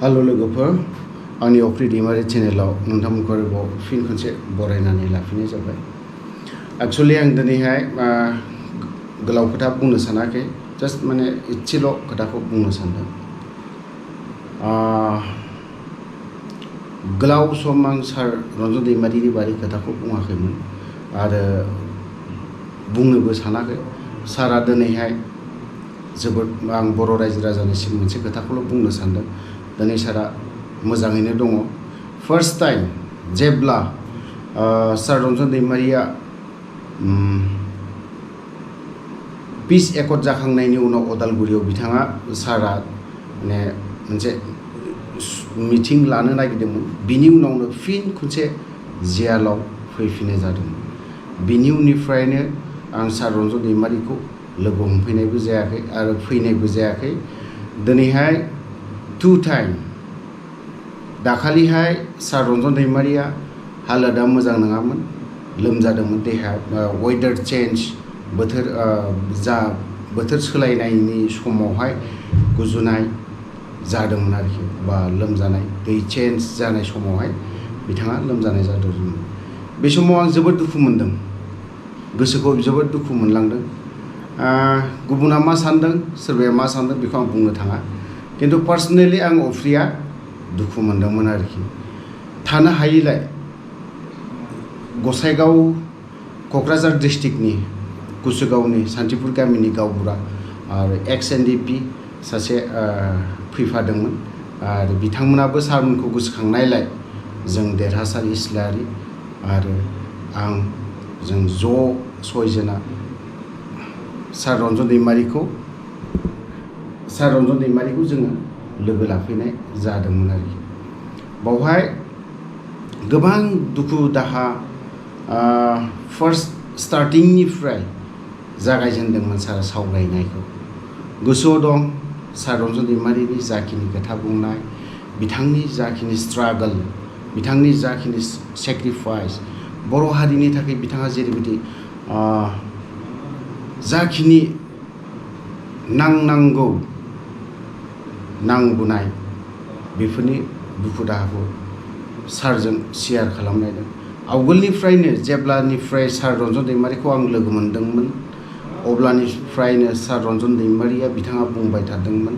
Hello लोगोफोर आंनि अफ्रि दैमारि चेनेलाव नोंथांमोनखौ आरोबाव फिन खनसे बरायनानै लाफिननाय जाबाय। एक्चुअली आं दिनैहाय गोलाव खोथा बुंनो सानाखै, जास्ट माने एसेल' खोथाखौ बुंनो सानदों। गोलाव सम आं सार रन्जन दैमारिनि बारै खोथाखौ बुङाखैमोन आरो बुंनोबो सानाखै। सारा दिनैहाय जोबोद आं बर' रायजो राजानिसिम मोनसे खोथाखौल' बुंनो सानदों। दिनै सारा मोजाङैनो दङ। फार्स्ट टाइम जेब्ला सार रन्जन दैमारिया पिस एकर्ड जाखांनायनि उनाव अदालगुरियाव बिथाङा सारा माने मोनसे मिटिं लानो नागिरदोंमोन। बिनि उनावनो फिन खनसे जेलाव फैफिननाय जादोंमोन। बिनि उननिफ्रायनो आं सार रन्जन दैमारिखौ लोगो हमफैनायबो जायाखै आरो फैनायबो जायाखै। दिनैहाय 2 टाइम दाखालिहाय सार रन्जन दैमारिया हालोदा मोजां नङामोन, लोमजादोंमोन। देहा वेदार चेन्ज बोथोर सोलायनायनि समावहाय गुजुनाय जादोंमोन आरोखि, बा लोमजानाय दै चेन्ज जानाय समावहाय बिथाङा लोमजानाय जादोंमोन। बे समाव आं जोबोद दुखु मोनदों, गोसोखौ जोबोद दुखु मोनलांदों। गुबुना मा सान्दों, सोरबाया मा सान्दों बेखौ आं बुंनो थाङा, खिन्थु पार्सनेलि आं अफ्रिया दुखु मोनदोंमोन आरोखि। थानो हायिलाय गसाइगाव क'क्राझार डिस्ट्रिक्टनि कुसुगावनि सान्तिपुर गामिनि गावबुरा आरो एक्स NDP सासे फैफादोंमोन आरो बिथांमोनाबो सारमोनखौ गोसोखांनायलाय जों देरहासार इस्लारि आरो आं जों ज' 6 जना सार रन्जन दैमारिखौ जोङो लोगो लाफैनाय जादोंमोन आरोखि। बावहाय गोबां दुखु दाहा फार्स्ट स्टार्टिंनिफ्राय जागायजेनदोंमोन सार सावरायनायखौ। गोसोआव दं सार रन्जन दैमारिनि जाखिनि खोथा बुंनाय, बिथांनि जाखिनि स्ट्रागल, बिथांनि जाखिनि सेक्रिफाइस, बर' हारिनि थाखाय बिथाङा जेरैबायदि जाखिनि नांबोनाय बेफोरनि दुखु दाहाखौ सारजों शेयार खालामलायदों। आवगोलनिफ्रायनो जेब्लानिफ्राय सार रन्जन दैमारिखौ आं लोगो मोनदोंमोन अब्लानिफ्रायनो सार रन्जन दैमारिया बिथाङा बुंबाय थादोंमोन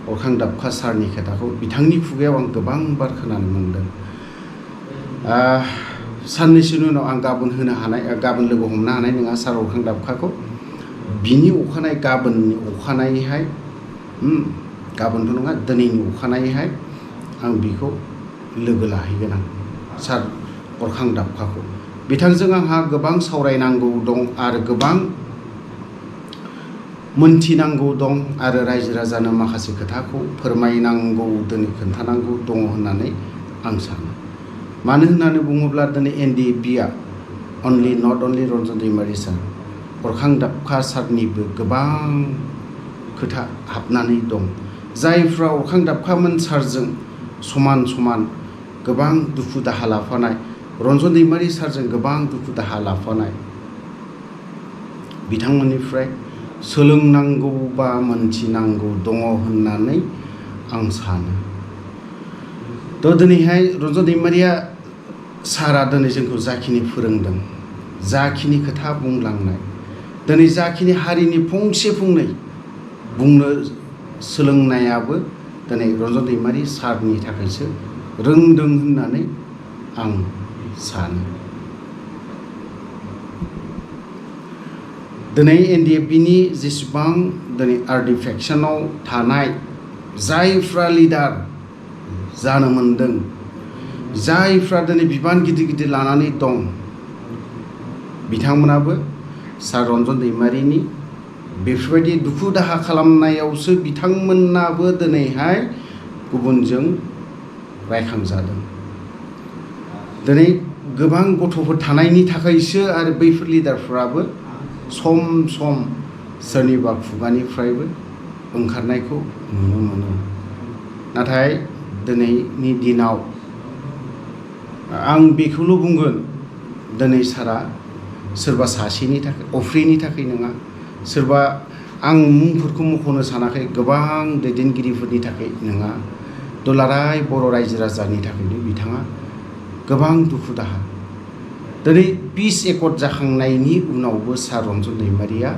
अरखां दाबखा सारनि खोथाखौ। बिथांनि खुगायाव आं गोबां बार खोनानो मोनदों। साननैसोनि उनाव आं गाबोन लोगो हमनो हानाय नङा सार अरखां दाबखाखौ। बिनि गाबोननि अखानायैहाय गाबोनथ' नङा, दिनैनि अखानायैहाय आं बिखौ लोगो लाहैगोन आं सार अरखां दाबखाखौ। बिथांजों आंहा गोबां सावरायनांगौ दं आरो गोबां मोनथिनांगौ दं आरो रायजो राजानो माखासे खोथाखौ फोरमायनांगौ, दिनै खोन्थानांगौ दङ होननानै आं सानो। मानो होननानै बुङोब्ला दिनै NDPआ नट अनलि रन्जन दैमारि सार, अरखां दाबखा सारनिबो गोबां खोथा हाबनानै दं। जायफ्रा अरखां दाबखामोन सारजों समान गोबां दुखु दाहा लाफानाय, रन्जन दैमारि सारजों गोबां दुखु दाहा लाफानाय, बिथांमोननिफ्राय सोलोंनांगौ बा मोनथिनांगौ दङ होननानै आं सानो। दिनैहाय रन्जन दैमारिया सारा दिनै जोंखौ जाखिनि फोरोंदों, जाखिनि खोथा बुंलांनाय, दिनै जाखिनि हारिनि फंसे फंनै बुंनो सोलोंनायाबो दिनै रन्जन दैमारि सारनि थाखायसो रोंदों होननानै आं सानो। दिनै NDPनि जेसेबां दिनै RD फेक्सनाव थानाय जायफ्रा लिडार जानो मोनदों, जायफ्रा दिनै बिबान गिदिर लानानै दं, बिथांमोनाबो सार रन्जन दैमारिनि बेफोरबायदि दुखु दाहा खालामनायावसो बिथांमोनाबो दिनैहाय गुबुनजों रायखांजादों। दिनै गोबां गथ'फोर थानायनि थाखायसो आरो बैफोर लिडारफ्राबो सम सोरनिबा खुगानिफ्रायबो ओंखारनायखौ नुनो मोनो। नाथाय दिनैनि दिनाव आं बेखौल' बुंगोन, दिनै सारा सोरबा सासेनि थाखाय, अफ्रिनि थाखाय नङा, सोरबा आं मुंफोरखौ मख'नो सानाखै, गोबां दैदेनगिरिफोरनि थाखाय नङा, दुलाराय बर' रायजो राजानि थाखायनो बिथाङा गोबां दुखु दाहा। दिनै पिस एकर्ड जाखांनायनि उनावबो सार रन्जन दैमारिया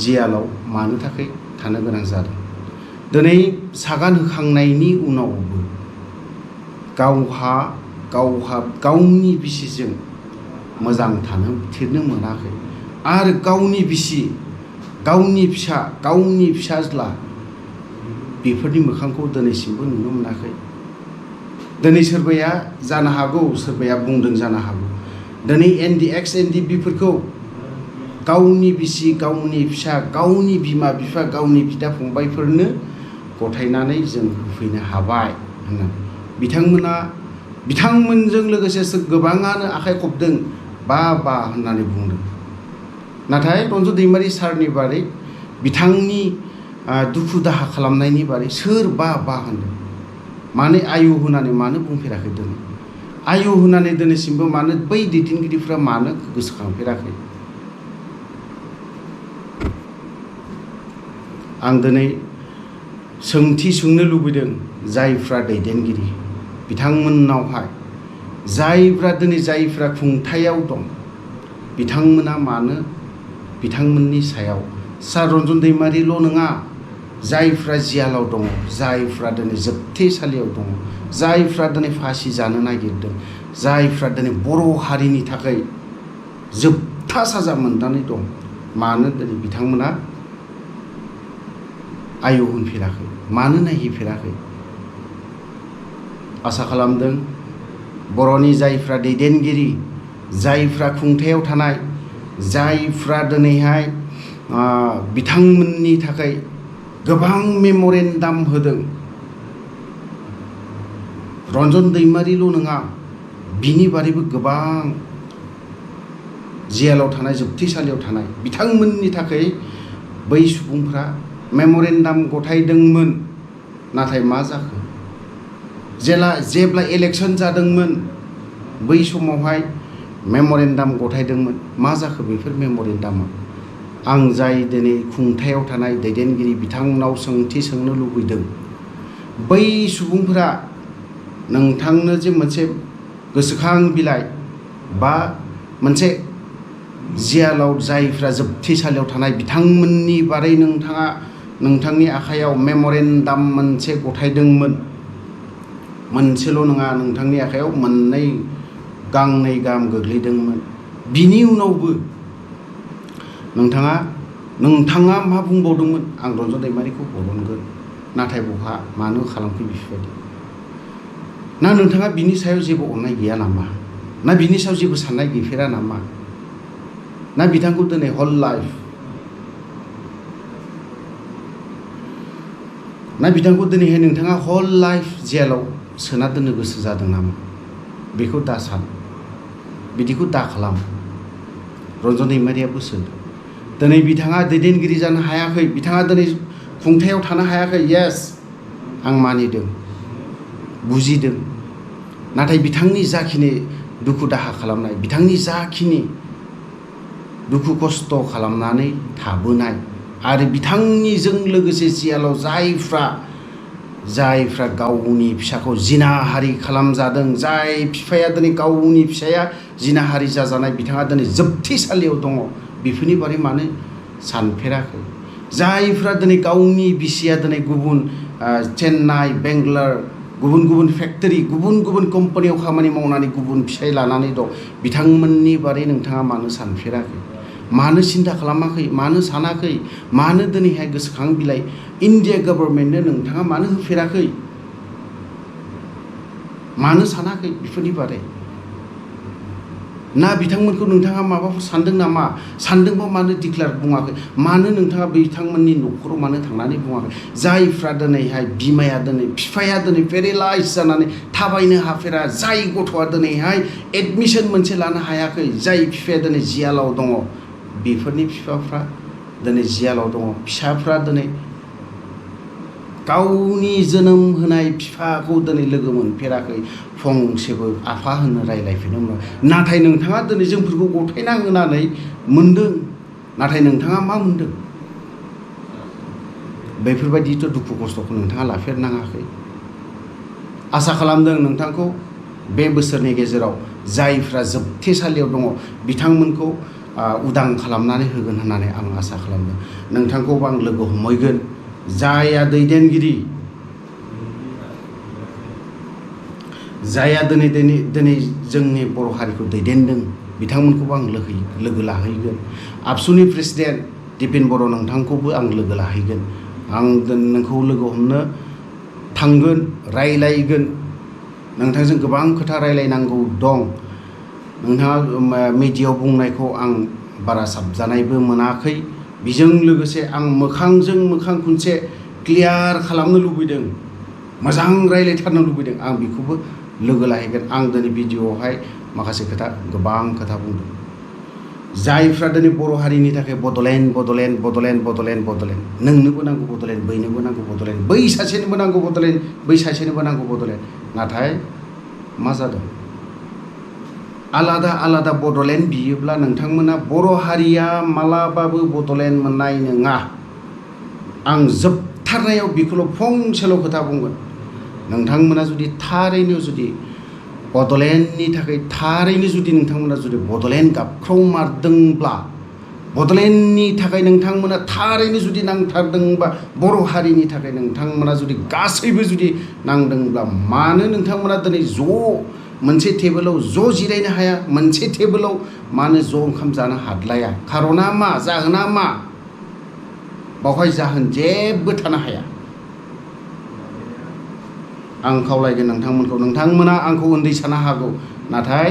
जेलाव मानो थाखाय थानो गोनां जादों। दिनै सागान होखांनायनि उनावबो गावहा गावनि बिसिजों मोजां थानो थिरनो मोनाखै आरो गावनि बिसि, गावनि फिसा, गावनि फिसाज्ला बेफोरनि मोखांखौ दिनैसिमबो नुनो मोनाखै। दिनै सोरबाया जानो हागौ, सोरबाया बुंदों जानो हागौ, दिनै NDXNDBफोरखौ गावनि बिसि, गावनि फिसा, गावनि बिमा बिफा, गावनि बिदा फंबायफोरनो गथायनानै जों होफैनो हाबाय होननानै बिथांमोनजों लोगोसे गोबाङानो आखाइ खबदों, बा होननानै बुंदों। नाथाय रन्जन दैमारि सारनि बारै बिथांनि दुखु दाहा खालामनायनि बारै सोर बा होनदों? मानो आयु होननानै मानो बुंफेराखै? दिनै आयु होननानै दिनैसिमबो मानो बै दैदेनगिरिफ्रा मानो गोसोखांफेराखै? आं दिनै सोंथि सोंनो लुबैदों जायफ्रा दैदेनगिरि बिथांमोननावहाय, जायफ्रा खुंथायाव दं, बिथांमोना मानो बिथांमोननि सायाव सार रन्जन दैमारिल' नङा, जायफ्रा जेलाव दङ, जायफ्रा दिनै जोबथेसालियाव दङ, जायफ्रा दिनै फासि जानो नागिरदों, जायफ्रा दिनै बर' हारिनि थाखाय जोबथा साजा मोननानै दं, मानो दिनै बिथांमोना आयु होनफेराखै? मानो नायहैफेराखै? आसा खालामदों बर'नि जायफ्रा दैदेनगिरि, जायफ्रा खुंथायाव थानाय, जायफ्रा दिनैहाय बिथांमोननि थाखाय गोबां मेम'रेन्डाम होदों, रन्जन दैमारिल' नङा, बिनि बारैबो गोबां जेलाव थानाय, जोबथेसालियाव थानाय बिथांमोननि थाखाय बै सुबुंफ्रा मेम'रेन्डाम गथायदोंमोन। नाथाय मा जाखो? जेब्ला इलेक्सन जादोंमोन बै समावहाय मेम'रेन्डाम गथायदोंमोन। मा जाखो बेफोर मेम'रेन्डामा? आं जाय दिनै खुंथायाव थानाय दैदेनगिरि बिथांमोनाव सोंथि सोंनो लुबैदों, बै सुबुंफोरा नोंथांनो जे मोनसे गोसोखां बिलाइ बा मोनसे जेलाव जायफ्रा जोबथेसालियाव थानाय बिथांमोननि बारै नोंथांनि आखायाव मेम'रेन्डाम मोनसे गथायदोंमोन। मोनसेल' नङा, नोंथांनि आखायाव गांनै गाहाम गोग्लैदोंमोन। बिनि उनावबो नोंथाङा मा बुंबावदोंमोन? आं रन्जन दैमारिखौ बरनगोन। नाथाय बहा मानो खालामखो बेफोरबायदि? ना नोंथाङा बिनि सायाव जेबो अननाय गैया नामा? ना बिनि सायाव जेबो साननाय गैफेरा नामा? ना बिथांखौ दिनै हल लाइफ, ना बिथांखौ दिनैहाय नोंथाङा हल लाइफ जेलाव सोना दोननो गोसो जादों नामा? बेखौ दा सान, बिदिखौ दा खालाम। रन्जन दैमारिया बोसोन दिनै बिथाङा दैदेनगिरि जानो हायाखै, बिथाङा दिनै खुंथायाव थानो हायाखै। येस, आं मानिदों, बुजिदों। नाथाय बिथांनि जाखिनि दुखु दाहा खालामनाय, बिथांनि जाखिनि दुखु खस्थ' खालामनानै थाबोनाय, आरो बिथांनिजों लोगोसे जेलाव जायफ्रा गावनि फिसाखौ जिनाहारि खालामजादों, जाय बिफाया दिनै गावनि फिसाया जिनाहारि जाजानाय, बिथाङा दिनै जोबथेसालियाव दङ, बेफोरनि बारै मानो सानफेराखै? जायफ्रा दिनै गावनि बिसिया दिनै गुबुन चेन्नाइ, बेंगालर, गुबुन फेक्टरि, गुबुन कम्पानियाव खामानि मावनानै गुबुन फिसाय लानानै दं, बिथांमोननि बारै नोंथाङा मानो सानफेराखै? मानो सिन्था खालामाखै? मानो सानाखै? मानो दिनैहाय गोसोखां बिलाइ इन्डिया गभर्नमेन्टनो नोंथाङा मानो होफेराखै? मानो सानाखै बेफोरनि बारै? ना बिथांमोनखौ नोंथाङा माबाफोर सानदों नामा? सानदोंबा मानो डिक्लेयार बुङाखै? मानो नोंथाङा बिथांमोननि न'खराव मानो थांनानै बुङाखै? जायफ्रा दिनैहाय बिफाया दिनै पेरेलाइज जानानै थाबायनो हाफेरा, जाय गथ'आ दिनैहाय एडमिसन मोनसे लानो हायाखै, जाय बिफाया दिनै जेलाव दङ, बेफोरनि बिफाफ्रा दिनै जेलाव दङ। फिसाफ्रा दिनै गावनि जोनोम होनाय बिफाखौ दिनै लोगो मोनफेराखै, फंसेबो आफा होननो रायज्लायफेरनो मोना। नाथाय नोंथाङा दिनै जोंफोरखौ गथायना होनानै मोनदों। नाथाय नोंथाङा मा मोनदों? बेफोरबायदिथ' दुखु खस्थ'खौ नोंथाङा लाफेरनाङाखै। आसा खालामदों नोंथांखौ बे बोसोरनि गेजेराव जायफ्रा जोबथेसालियाव दङ बिथांमोनखौ उदां खालामनानै होगोन होननानै आं आसा खालामदों। नोंथांखौबो आं लोगो हमहैगोन। जायहा दैदेनगिरि, जायहा दिनै जोंनि बर' हारिखौ दैदेनदों बिथांमोनखौबो आं लोगो लाहैगोन। आबसुनि प्रेसिडेन्ट दिपेन बर' नोंथांखौबो आं लोगो लाहैगोन। आं नोंखौ लोगो हमनो थांगोन, रायलायगोन। नोंथांजों गोबां खोथा रायलायनांगौ दं। नोंथाङा मिडियायाव बुंनायखौ आं बारा साबजानायबो मोनाखै। बेजों लोगोसे आं मोखांजों मोखां खनसे क्लियार खालामनो लुबैदों, मोजां रायलायथारनो लुबैदों। आं बेखौबो लोगो लाहैगोन। आं दिनै भिडिअआवहाय माखासे गोबां खोथा बुंदों। जायफ्रा दिनै बर' हारिनि थाखाय बड'लेण्ड बड'लेण्ड बड'लेण्ड बड'लेण्ड बड'लेण्ड, नोंनोबो नांगौ बड'लेण्ड, बैनोबो नांगौ बड'लेण्ड, बै सासेनोबो नांगौ बड'लेण्ड, बै सासेनोबो नांगौ बड'लेण्ड। नाथाय मा जादों? आलादा आलादा बड'लेण्ड बियोब्ला नोंथांमोना बर' हारिया मालाबाबो बड'लेण्ड मोननाय नङा। आं जोबथारनायाव बेखौल' फंसेल' खोथा बुंगोन। नोंथांमोना जुदि थारैनो जुदि बड'लेण्डनि थाखाय थारैनो जुदि नोंथांमोना जुदि बड'लेण्ड गाबख्रावमारदोंब्ला, बड'लेण्डनि थाखाय नोंथांमोना थारैनो जुदि नांथारदोंबा, बर' हारिनि थाखाय नोंथांमोना जुदि गासैबो जुदि नांदोंब्ला, मानो नोंथांमोना दिनै मोनसे टेबोलाव जिरायनो हाया? मोनसे टेबोलाव मानो ओंखाम जानो हादलाया? खार'ना मा? जाहोना मा? बावहाय जाहोन जेबो थानो हाया। आं खावलायगोन नोंथांमोनखौ, नोंथांमोना आंखौ उन्दै साननो हागौ, नाथाय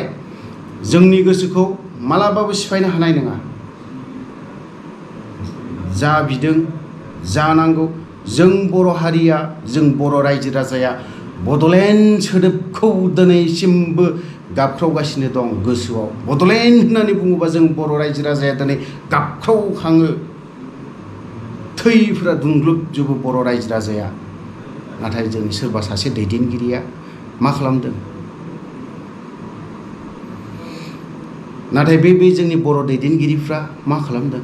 जोंनि गोसोखौ मालाबाबो सिफायनो हानाय नङा। जा बिदों, जा नांगौ, जों बर' हारिया, जों बर' रायजो राजाया बड'लेण्ड सोदोबखौ दिनैसिमबो गाबख्रावगासिनो दं गोसोआव। बड'लेण्ड होननानै बुङोबा जों बर' रायजो राजाया दिनै गाबख्रावखाङो, थैफोरा दुंग्लोबजोबो बर' रायजो राजाया। नाथाय जों सोरबा सासे दैदेनगिरिया मा खालामदों? नाथाय बे जोंनि बर' दैदेनगिरिफ्रा मा खालामदों?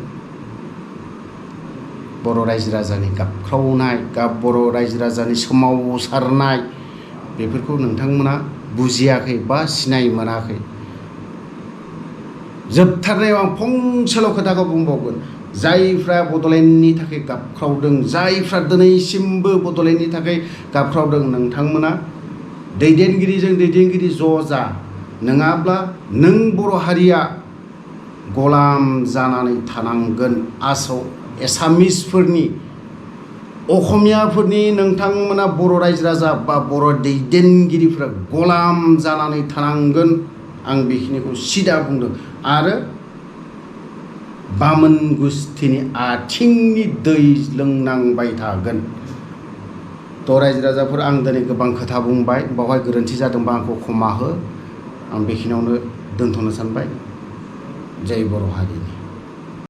बर' रायजो राजानि गाबख्रावनाय, बर' रायजो राजानि सोमावसारनाय, बेफोरखौ नोंथांमोना बुजियाखै बा सिनाय मोनाखै। जोबथारनायाव आं फंसेल' खोथाखौ बुंबावगोन। जायफ्रा बड'लेण्डनि थाखाय गाबख्रावदों, जायफ्रा दिनैसिमबो बड'लेण्डनि थाखाय गाबख्रावदों, नोंथांमोना दैदेनगिरिजों दैदेनगिरि ज' जा। नङाब्ला नों बर' हारिया गलाम जानानै थानांगोन। एसामिसफोरनि, असमियाफोरनि नोंथांमोना बर' रायजो राजा बा बर' दैदेनगिरिफ्रा गलाम जानानै थानांगोन। आं बेखिनिखौ सिदा बुंदों। आरो बामोन गुस्थिनि आथिंनि दै लोंनांबाय थागोन। थ' रायजो राजाफोर, आं दिनै गोबां खोथा बुंबाय, बावहाय गोरोन्थि जादोंबा आंखौ क्षमा हो। आं बेखिनियावनो दोनथ'नो सानबाय। जय बर' हारिनि।